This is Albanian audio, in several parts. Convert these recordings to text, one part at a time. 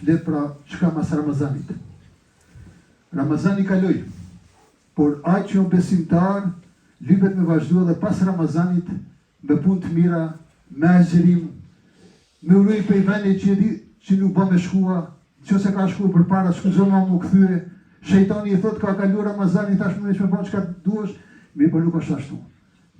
Flet pra çka mas Ramazanit. Ramazani kaloi, por ai që o besimtar, lypet me vazhdu edhe pas Ramazanit me punë të mira, me agjërim, me u rujt prej vendit që e di që nuk bën me shkua, nëse ka shku përpara, s'guxon ma m'u kthye, shejtani i thot ka kalu Ramazani, tash mundesh me bën çka duash, mirëpo nuk është ashtu.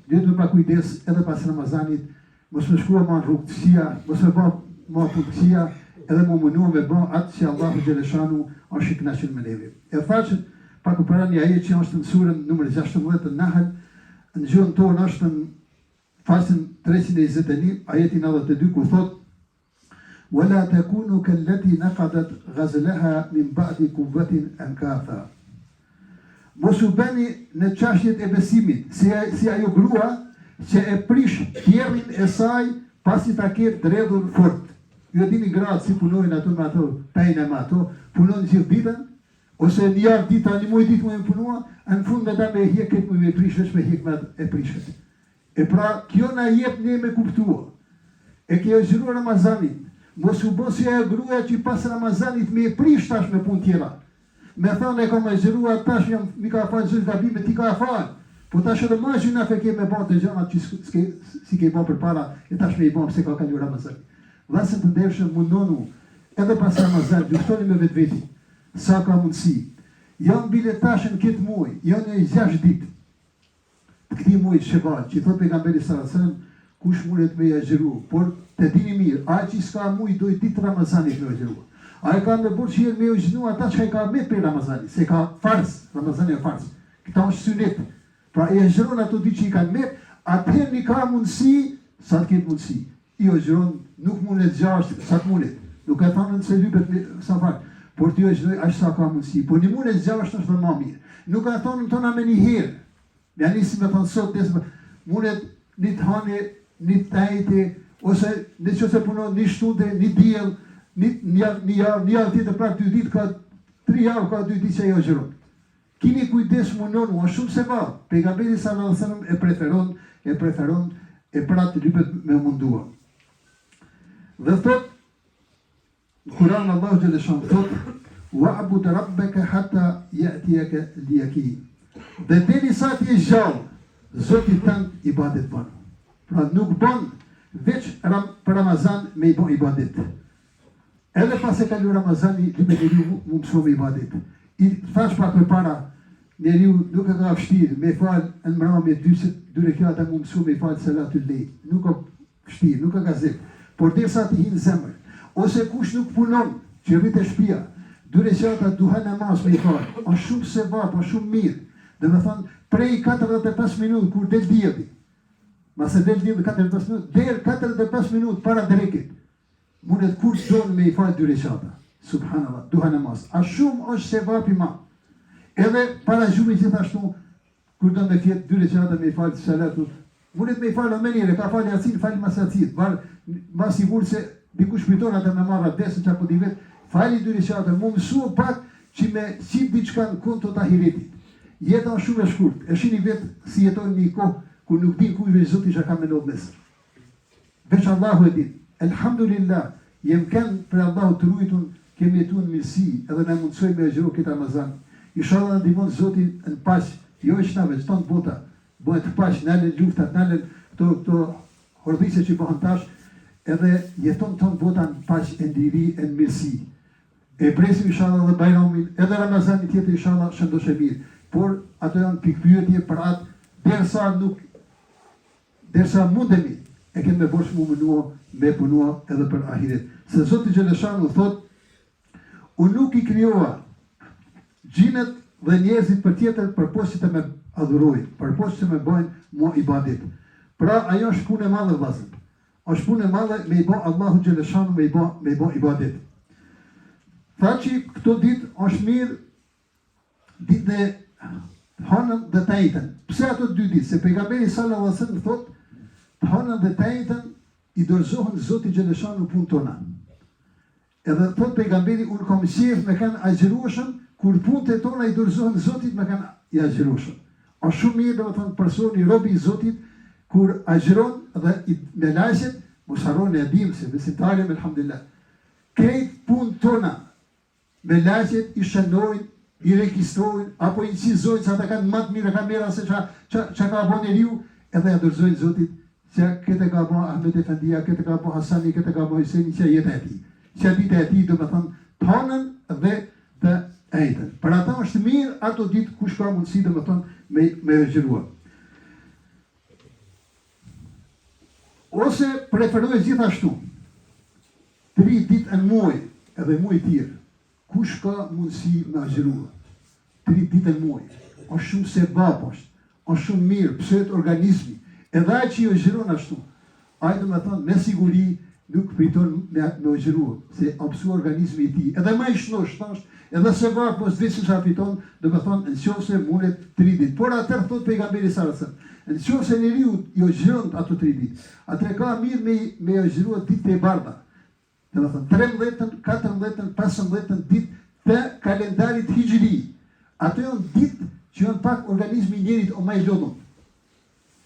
Duhet me pa kujdes edhe pas Ramazanit, mos me shkua ma në rrugë të këqija, mos me ba ma punë të këqija, edhe m'u munua me ba atë që Allahu xheleshanu është i kënaqur me neve. E thashë pak më para një ajet që është në surën numër 16 të Nahl, në gjuhën tonë është në faqen 321, ajeti 92 ku thotë Wala takunu kallati naqadat ghazlaha min ba'di quwwatin ankatha. Mos u bëni në çështjet e besimit, si, si ajo grua që e prish tjerrin e saj pasi ta ketë dredhur fort. Ju e dini gratë si punojnë ato me ato pejna me ato, punojnë gjithë ditën, ose një javë dita, një muaj ditë muj punua, e në fund me da me hjek këtë muj me prish, veç me hjek me atë e prishet. E pra, kjo na jep ne me kuptua. E ke agjëru Ramazanin, mos u bë si ajo gruaja që pas Ramazanit me e prish tash me punë tjera. Me thënë e kam agjërua tash jam mi ka fal Zoti gabime t'i ka fal. Po tash edhe ma gjynah e ke me ba të gjanat që s'ke s'i ke ba përpara e tash me i ba pse ka kalu Ramazani. Vëllazër të ndershëm mundonu edhe pas Ramazanit luftoni me vetvetin sa ka mundësi. Janë bile tash në këtë muaj, janë një 6 ditë. të këtij muajit Sheval, që i thotë pejgamberi sallallahu alajhi wasallam, kush mundet me i agjëru, por të dini mirë, ai që s'ka mujt do ditë Ramazanit me agjëru. Ai ka me borxh herë me agjëru ata çka i ka met prej Ramazanit, se ka farz, Ramazani është farz. Këta është synet. Pra i agjëron ato ditë që i kanë met, atëherë një ka mundësi, sa të ketë mundësi. I agjëron, nuk mundet gjashtë, sa të mundet. Nuk e thanë se lypet me sa fal, por t'i agjëroj aq sa ka mundësi. Po një mundet gjashtë është dhe ma mirë. Nuk e thonë tona me një herë. Ja nisi me thonë sot, nesër, mundet një të hane, një të ejte, ose në që se punon një shtunde, një diell, një, një, një javë, një javë tjetër, pra dy ditë, ka tri javë, ka dy ditë që i agjëron. Kini kujdes munonu, është shumë sevap. Pejgamberi sallallahu alajhi wasallam e preferon, e preferon e pra të lypet me mundua. Dhe thot në Kur'an Allahu xheleshan thot wa'bud rabbaka hatta ya'tiyaka al-yaqin. Dhe derisa të jesh gjallë, Zotit tënd ibadet bën. Pra nuk bën veç ram, për Ramazan me i bën ibadet. Edhe pas e kalu Ramazani, lypet njeriu mu mësu me ibadet. I thash pak më para, njeriu nuk e ka vështirë me fal në mramje dy, dy rekata mu mësu me fal salatul lejl. Nuk ka vështirë, nuk ka gazet. Por derisa të hinë zemër, ose kush nuk punon, që rri te shpia, dy rekata duha namaz me i fal, është shumë sevap, është shumë mirë. Dhe me thonë, prej 45 minutë, kur del dielli, masi del dielli 45 minutë, der 45 minutë para drekit, Mundet kur don me i fal dy reqata. Subhanallah, duha namaz. A shumë është sevap i madh. Edhe para gjumit gjithashtu kur don me fjet dy reqata me i fal salatu. Mundet me i fal me njëre, ka fal jacin, fal mas jacit. Var ma sigurt se dikush priton atë me marr abdesin çka po di vet. Fali dy reqata, mu mësu pak që me qit diçka në konto të ahiretit. Jeta është shumë e shkurt. E shini vet si jetojmë në një kohë kur nuk din kush veç Zoti çka ka me ndodh nesër. Veç Allahu e din. Elhamdulillah, jem ken prej Allahut të rujtun, kemi jetu në mirësi edhe na mundësoi me agjëru këtë Ramazan. Ishalla na ndihmon Zoti në paq, jo veç nave, tanë bota bëhet paq, nalen luftat, nalen këto këto hordhisje që bëhen tash, edhe jeton tanë bota në paq e në liri e në mirësi. E presim ishalla edhe Bajramin, edhe Ramazanin tjetër ishalla shëndosh e mirë. Por ato janë pikëpyetje për atë derisa nuk Derisa mundemi, e kemi me borxh mu munua me punua edhe për ahiret. Se Zoti Xheleshanu thot, unë nuk i krijova xhinët dhe njerëzit për tjetër përpos që të më adhurojnë, përpos që të më bëjnë mua ibadet. Pra ajo është punë e madhe vëllazër. Është punë e madhe me i bë Allahu Xheleshanu me i bë me i bë ibadet. Tha që këto ditë është mirë ditën e hënën dhe të enjten. Pse ato dy ditë? Se pejgamberi sallallahu alajhi wasallam thotë, të hënën dhe të enjten i dorëzohen Zotit Xheleshanu punët tona. Edhe thot pejgamberi, unë kam qejf me kanë agjërueshëm, kur punët e tona i dorëzohen Zotit me kanë i agjërueshëm. Është shumë mirë, domethënë personi robi i Zotit kur agjëron dhe i melaqet, mos harroni e dim se besimtarë jemi elhamdulillah. Krejt punët tona, Melaqet i shënojnë, i regjistrojnë apo i incizojnë se ata kanë ma të mira kamera se ça ça ça ka bo njeriu edhe ja dorëzojnë Zotit se këtë ka bo Ahmet Efendia, këtë ka bo Hasani, këtë ka bo Hyseni, qe jeta e tij. Qe dita e tij, domethënë të hanën dhe të enjten. Për ata është mirë ato ditë kush ka mundësi domethënë me me agjërua. Ose preferohet gjithashtu Tri ditë në muaj edhe muaj tjerë kush ka mundësi me agjërua tri ditë në muaj është shumë sevap është është shumë mirë pësohet organizmi edhe ai që i agjëron ashtu ai domethënë me siguri nuk priton me me agjërua se a pësu organizmi i tij edhe ma i shnosh thash edhe sevap mos veç sa fiton domethënë në qoftë se mundet tri ditë por atëherë thotë pejgamberi sallallahu alajhi wasallam në qoftë se njeriu i agjëron ato tri ditë Atëherë ka mirë me me agjërua ditët e bardha. Domethënë 13-ën, 14-ën, 15-ën ditë të kalendarit hixhri. Ato janë ditë që janë pak organizmi i njerit o ma i lodhun.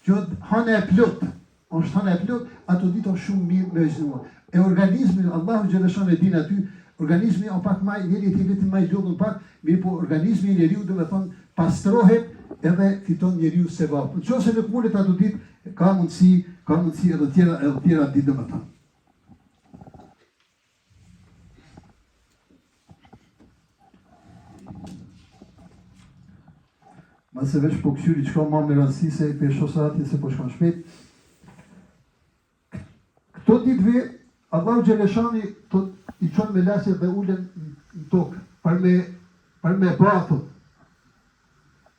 Që janë hana e plot, është hana e plot, ato ditë është shumë mirë me agjërua. E organizmi, Allahu xheleshanuhu e din aty, organizmi o pak ma, njeri i vetëm ma i lodhun pak, mirëpo organizmi i njeriut, domethënë, pastrohet edhe fiton njeriu sevap. Në qoftë se nuk mundet ato ditë, Ka mundësi, ka mundësi edhe tjera, edhe tjera ditë domethënë. Mase veç po këqyri çka ma me rëndësi se pe shoh sahatin se po shkon shpejt. Këto ditëve, Allahu xheleshani thot, i çon melaqet dhe ulen në tokë për me, për me ba, thot.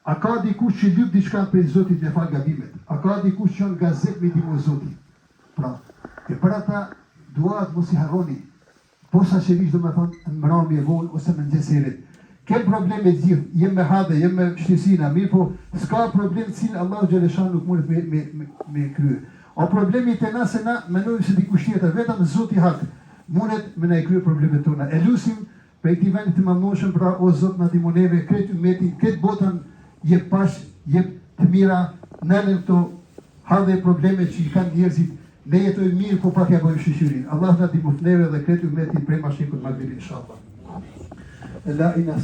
A ka dikush që lyp diçka prej Zotit me fal gabimet? A ka dikush që në gazep me ndihmu Zoti? Pra, e për ata duat mos i harroni. Posaçërisht domethënë në mramje vonë ose mëngjes herët. Kem probleme të gjithë, jem me halle, jem me vështirësina, mirëpo s'ka problem të cilin Allahu xheleshan nuk mundet me me me, me krye. O problemi te na se na menojmë se dikush tjetër, vetëm Zoti Hak mundet me na i krye problemet tona. E lusim Prej këtij vendi të madhnueshëm pra o Zot na ndihmo neve krejt ymetin krejt botën jep paqe jep të mira nalen këto halle e probleme që i kanë njerëzit ne jetojmë mirë po pak ja bëjmë shyqyrin Allahu na ndihmoftë neve dhe krejt ymetin prej mashrikut magribit inshallah La ina.